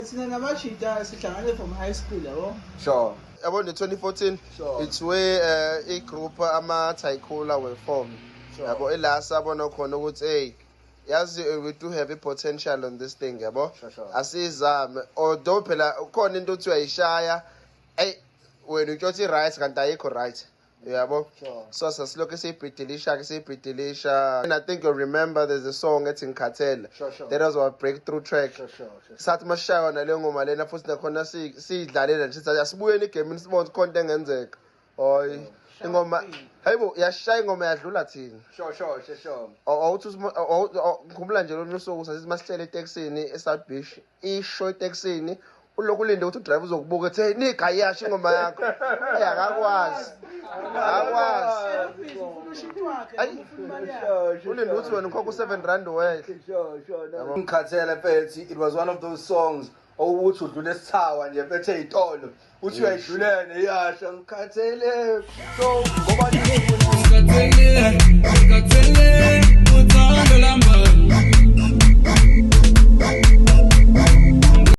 Thina namajita sihlangane from high school, yabo. Yabo, ne-2014, it's where i-group ama-Tycola were formed. Yabo, ila sabona khona ukuthi, hey, yazi, we do have a potential on this thing, yabo. Asizame, although phela khona into othi uyayishaya, eyi, wena utsho right kanti ayikho right, yabo. So sasilokhu siyibhidilisha-ke, siyibhidilisha, and I think you remember there's a song ethi "Ngikhathele". That was our breakthrough track. Sathi masishaya yona leyo ngoma lena, futhi nakhona siyidlalela nje, sithi asibuyeni egemini, sibone ukuthi khona into engenzeka. Hayi, ingoma, hayibo, yashaya ingoma, yadlula thina. Awuthi ngikhumbula nje lolu suku sasithi masihlele etekisini e-South Beach, isho etekisini, ulokhu ulinde ukuthi udriver uzokubuka ethi, "Hey nigga, iyasho ingoma yakho." Eyi, akakwazi, akakwazi. Ufuna ushintsho wakhe. Ayi. Ufuna imali yakhe. Ulinde ukuthi wena ukhokha u-R7 wehle. Sure. "Ngikhathele," mfethu, it was one of those songs okuthi udlula esithawa nje, mfethu, ey'tolo, uthi uyayidlulene, iyasha, "Ngikhathele." So ngoba